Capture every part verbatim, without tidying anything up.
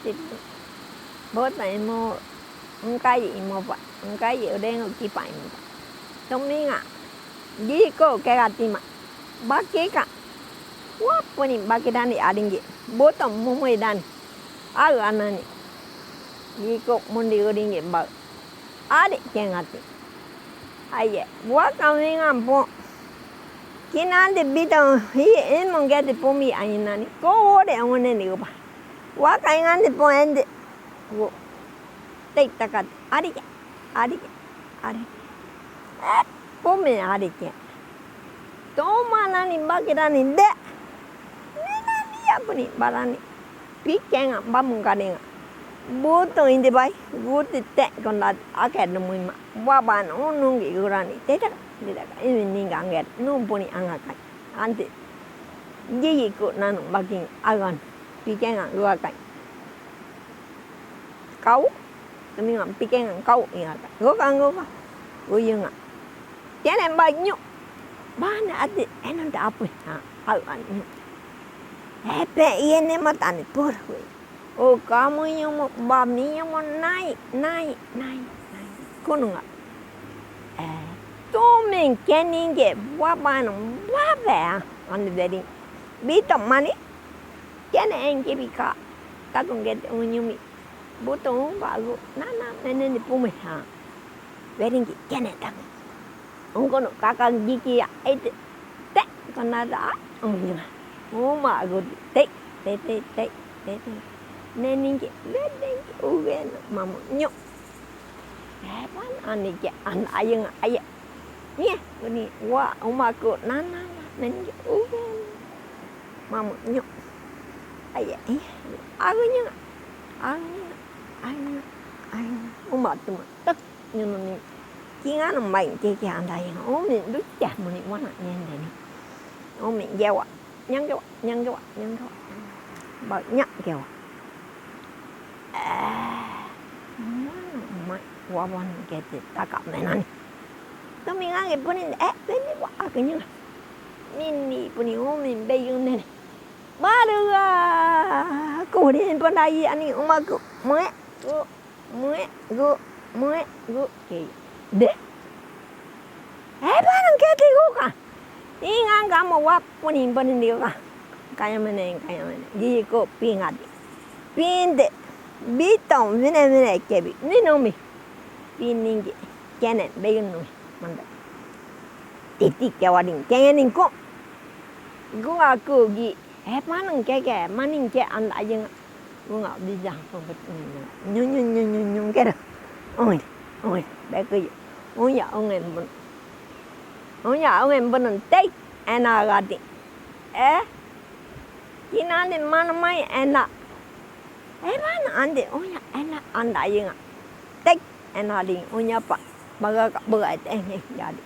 Ti, buto imo, ngkai imo ba, ngkai reng o kipa imo ba. Tominga, gi ko kekati ma, bakeka. Wa puni bakeka ni aringgi, buto mumui dan. Au anani. Gi ko mundi uringgi ba. Ari kengati. Aie, wa kami nga po. Kinandi bito hi imo keti pumi aina ni. Ko ore one ni uba. Wa kai ngandi po ende. Wo. Tei takat. Ari ke. Ari ke. Ari. Eh, pumi ari ke. Toma nani bakeka ni de. Ni nani ya puni barani. Pikenga, ba mungkaringa. Buto indi bai, buti te konda ake numui ma. Wa ba no nungi gurani. Teta, teta, imi ninga angger, nu puni anga kai. Ante. Gigi ku nanu baking agan. Pikenga gua kai. Kau, tominga pikenga kau inga kai. Gua kai, gua kai. Gua inga. Tiene ba nyu. Ba na ati, eno da apu. Ha, au an. Epe, iene matane por. O kamu inyumu, ba mi inyumu, nai, nai, nai, nai. Kununga. Eh, tomi keninge, wa ba no, wa ba, ah, on the wedding. Bito mani, kene enke bika, takung kete unyumi. Buto ba gu, nana, mene ni pumi ha. Wedding ki, kene takung. Ungkono kaka giki ya, ete, te, kanada, ungkono. Uma agu, te, te, te, te, te, te. Neningi, neningi, uwen, mamu, nyo. Epan, ani ke, an, ayeng, aye. Nye, uni, wa, uma ku, na, na, na, neningi, uwen. Mamu, nyo. Aye, eh. Agu nyo, agu nyo, agu nyo, agu nyo. Uma, tuma, tak. Nyo no ni. Kinga no mai keke anda yang. Omi dutia mo ni wana nyende ni. Omi gewa. Nyang gewa, nyang gewa, nyang gewa. Ba nyang gewa. Eh. Mana mai wawan kete taka menan. Tomi ngange puni, eh, puni wa aku nyang. Mini puni omi beyun nene. Baru aku ni pernah ani umaku. Mue. Mue, gu, mue, gu, ke. De. Epan nang keti gu ka. Ingang kamu wa puni, puni di ka. Kaya mene, kaya mene. Di ko pingati. Pinte. Bitong, mene, mene, kebi. Minumi. Piningi. Kenen, beyun numi. Manda. Titi kewaring. Kengening ko. Gu aku gi. Epan nang keke, maning ke anda ayeng. Unga bija pun bet nyo nyo nyo nyo nyo kera. Oi, oi, beke yo. Unya unga bun. Unya unga bun tei ena gati. Eh? Kina ni mana mai ena. Epan nang ande unya ena anda ayeng. Tei ena ding unya pa. Baga ka baga tei nge jadi.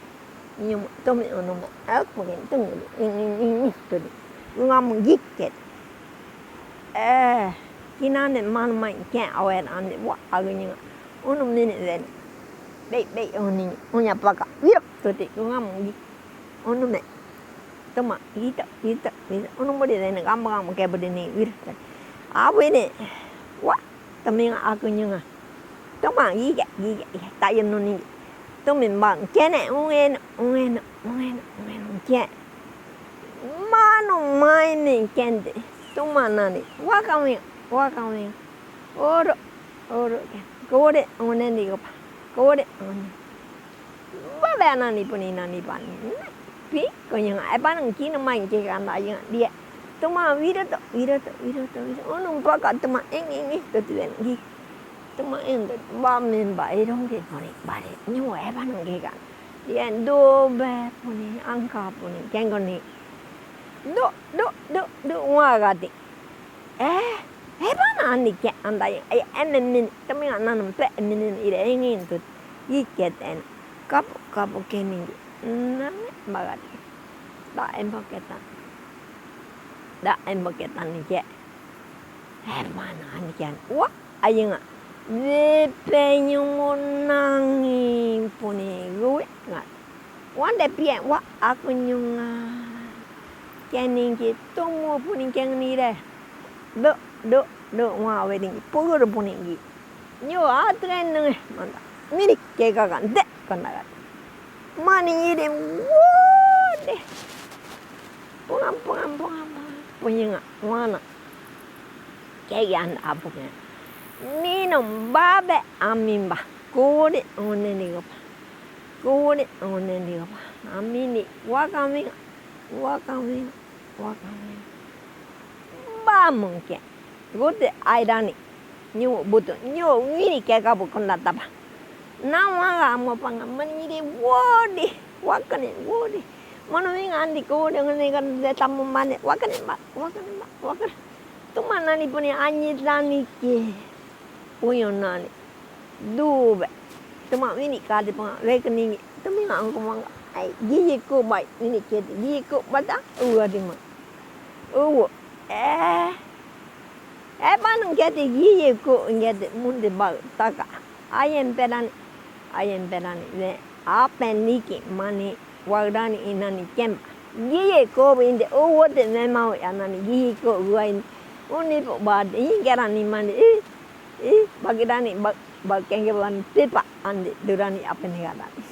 Nyum, tomi unum, eh, kunin, tomi, ing, ing, ing, ing, tomi. Ngam gikket. Eh, kina ne man mai ke awen ande wa agu nyinga. Unum nini wen. Bei, bei, uni, unya paka. Wirok, toti, ngam gik. Unum ne. Toma, gita, gita, gita. Unum bodi wen, gamba, gamba, ke bodi ni, wirok. Abu ini. Wa, tomi nga agu nyinga. Toma, gige, gige, gige. Tayen nuni. Tomi bang, kene, ungen, ungen, ungen, ungen, ke. Manu mai ni kende. Toma nani. Waka wen, waka wen. Oro, oro, ke. Kore, ungen ni kopa. Kore, ungen. Ba ba nani puni nani pan. Pi, ko nyinga, epan nang kina mai ke kanda nyinga dia. Toma, wira to, wira to, wira to, wira. Unum paka, toma, eng, eng, eng, to, to, eng, gi. Toma, eng, to, ba, men, ba, erong, ke, puni, ba, re. Nyo, epan nang ke kan. Dia, do, be, puni, angka, puni, kengkoni. Do, do, do, do, wa, gati. Eh, epan nang ani ke anda yang, eh, em, em, min, kami ngan nanam pe, min, min, ire, eng, eng, tut. Iket, en. Kapu, kapu, kemi, nang, bagat. Da, em, paketan. Da, em, paketan, ni ke. Epan nang ani ke an. Wa, ayeng a. Wepe nyumun nang, i, puni, gue, ngat. Wande pie wa aku nyunga. Kening ki tumu puni keng ni re. Do, do, Ro ua we ringgi, pugu ro puni gi. Nyo a tren nunge, manda. Miri keka kan de, kanda kan. Mani iri wodi. Pungan, pungan, pungan, pungan. Punyinga, wana. Keki an apu ke. Mino babe amin ba. Kuri one ni gopa. Kuri one ni gopa. Amin ni wakaminga. Wakaminga. Wakaminga. Ba mungke. Guti aira ni, nyo butu, nyo wiri keka bu kunda tapa. Na waga amo panga, mani iri wodi, wakani wodi. Mono winga andi kodi ngani kan de tamu mane, wakani ba, wakani ba, wakani. Tuma nani puni anyi tani ke. Uyo nani. Dube. Tuma wini kati panga, wekeni. Tumi nga angku manga. Ai, gigi ku bai, wini keti, gigi ku bata, uwa di ma. Uwa. Eh. Eh, ba nung keti, gigi ku, ngeti, mundi bau, taka. Ayen perani, ayen perani, ne. Apen niki, mani, waurani, inani, kemba. Gigi ku, inde, uwa te, ne mau, ya nani, gigi ku, uwa in. Uni po ba, ingerani, mani, ih. Ih, bakirani, ba, ba kenge bani pipa, andi, durani, apen ni gadani.